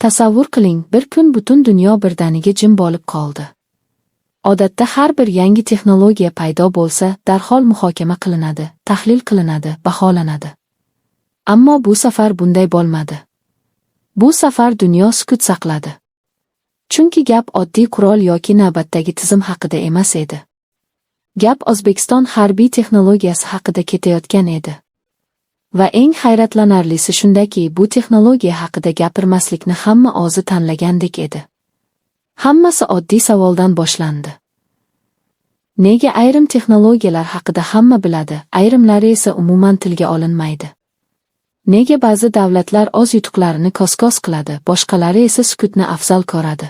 Tasavvur qiling, bir kun butun dunyo birdaniga jim bo'lib qoldi. Odatda har bir yangi texnologiya paydo bo'lsa, darhol muhokama qilinadi, tahlil qilinadi, baholanadi. Ammo bu safar bunday bo'lmadi. Bu safar dunyo sukut saqladi. Chunki gap oddiy qurol yoki navbatdagi tizim haqida emas edi. Gap O'zbekiston harbiy texnologiyasi haqida ketayotgan edi. Va eng hayratlanarlisi shundaki, bu texnologiya haqida gapirmaslikni hamma o'zi tanlagandek edi. Hammasi oddiy savoldan boshlandi. Nega ayrim texnologiyalar haqida hamma biladi, ayrimlari esa umuman tilga olinmaydi? Nega ba'zi davlatlar o'z yutuqlarini ko'z-ko'z qiladi, boshqalari esa sukutni afzal ko'radi?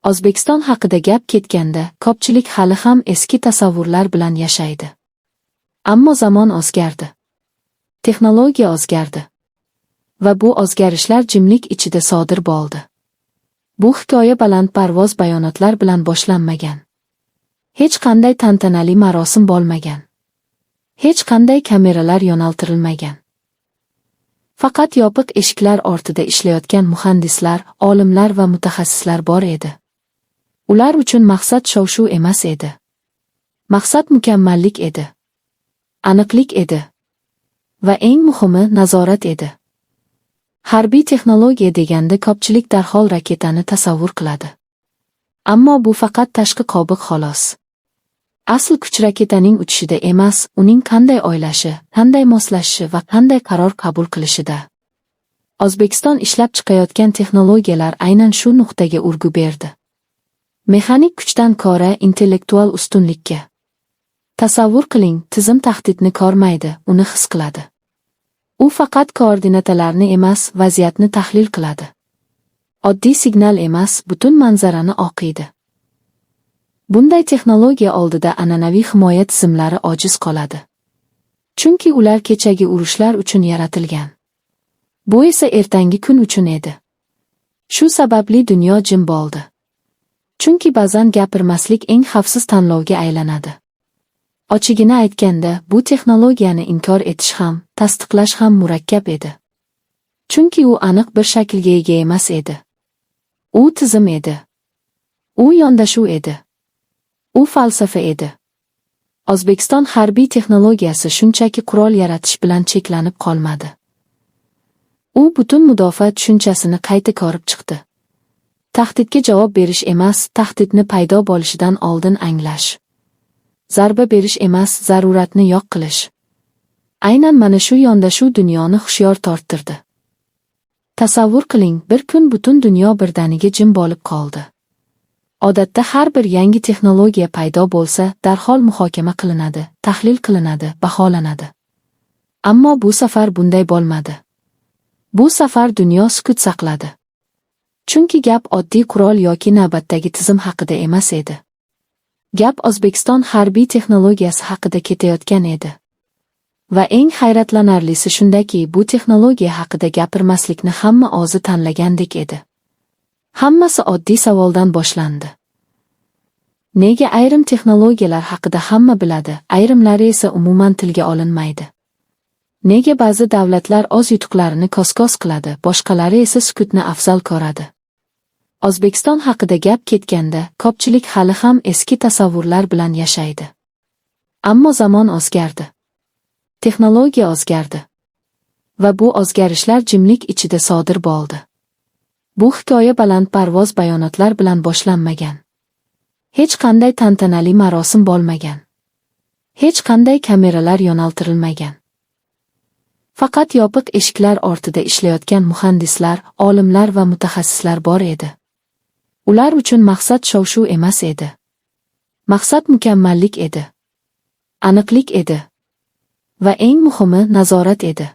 O'zbekiston haqida gap ketganda, ko'pchilik hali ham eski tasavvurlar bilan yashaydi. Ammo zamon o'zgardi. Texnologiya o'zgardi. Va bu o'zgarishlar jimlik ichida sodir bo'ldi. Bu hikoya balandparvoz bayonotlar bilan boshlanmagan. Hech qanday tantanali marosim bo'lmagan. Hech qanday kameralar yo'naltirilmagan. Faqat yopiq eshiklar ortida ishlayotgan muhandislar, olimlar va mutaxassislar bor edi. Ular uchun maqsad shov-shuv emas edi. Maqsad mukammallik edi. Aniqlik edi. Va eng muhimi, nazorat edi. Harbiy texnologiya deganda ko'pchilik darhol raketani tasavvur qiladi. Ammo bu faqat tashqi qobiq, xolos. Asl kuch raketaning uchishida emas, uning qanday o'ylashi, qanday moslashishi va qanday qaror qabul qilishida. O'zbekiston ishlab chiqayotgan texnologiyalar aynan shu nuqtaga urg'u berdi. Mexanik kuchdan ko'ra intellektual ustunlikka. Tasavvur qiling, tizim tahdidni ko'rmaydi, uni his qiladi. U faqat koordinatalarni emas, vaziyatni tahlil qiladi. Oddiy signal emas, butun manzarani o'qiydi. Bunday texnologiya oldida an'anaviy himoya tizimlari ojiz qoladi. Chunki ular kechagi urushlar uchun yaratilgan. Bu esa ertangi kun uchun edi. Shu sababli dunyo jim bo'ldi. Chunki ba'zan gapirmaslik eng xavfsiz tanlovga aylanadi. Ochig'ini aytganda, bu texnologiyani inkor etish ham, tasdiqlash ham murakkab edi. Chunki u aniq bir shaklga ega emas edi. U tizim edi. U yondashuv edi. U falsafa edi. O'zbekiston harbiy texnologiyasi shunchaki qurol yaratish bilan cheklanib qolmadi. U butun mudofaa tushunchasini qayta ko'rib chiqdi. Tahdidga javob berish emas, tahdidni paydo bo'lishidan oldin anglash. Zarba berish emas, zaruratni yo'q qilish. Aynan mana shu yondashuv dunyoni hushyor torttirdi. Tasavvur qiling, bir kun butun dunyo birdaniga jim bo'lib qoldi. Odatda har bir yangi texnologiya paydo bo'lsa, darhol muhokama qilinadi, tahlil qilinadi, baholanadi. Ammo bu safar bunday bo'lmadi. Bu safar dunyo sukut saqladi. Chunki gap oddiy qurol yoki navbatdagi tizim haqida emas edi. Gap O'zbekiston harbiy texnologiyasi haqida ketayotgan edi. Va eng hayratlanarlisi shundaki, bu texnologiya haqida gapirmaslikni hamma o'zi tanlagandek edi. Hammasi oddiy savoldan boshlandi. Nega ayrim texnologiyalar haqida hamma biladi, ayrimlari esa umuman tilga olinmaydi? Nega ba'zi davlatlar o'z yutuqlarini ko'z-ko'z qiladi, boshqalari esa sukutni afzal ko'radi? O'zbekiston haqida gap ketganda, ko'pchilik hali ham eski tasavvurlar bilan yashaydi. Ammo zamon o'zgardi. Texnologiya o'zgardi. Va bu o'zgarishlar jimlik ichida sodir bo'ldi. Bu hikoya balandparvoz bayonotlar bilan boshlanmagan. Hech qanday tantanali marosim bo'lmagan. Hech qanday kameralar yo'naltirilmagan. Faqat yopiq eshiklar ortida ishlayotgan muhandislar, olimlar va mutaxassislar bor edi. Ular uchun maqsad shov-shuv emas edi. Maqsad mukammallik edi. Aniqlik edi. Va eng muhimi, nazorat edi.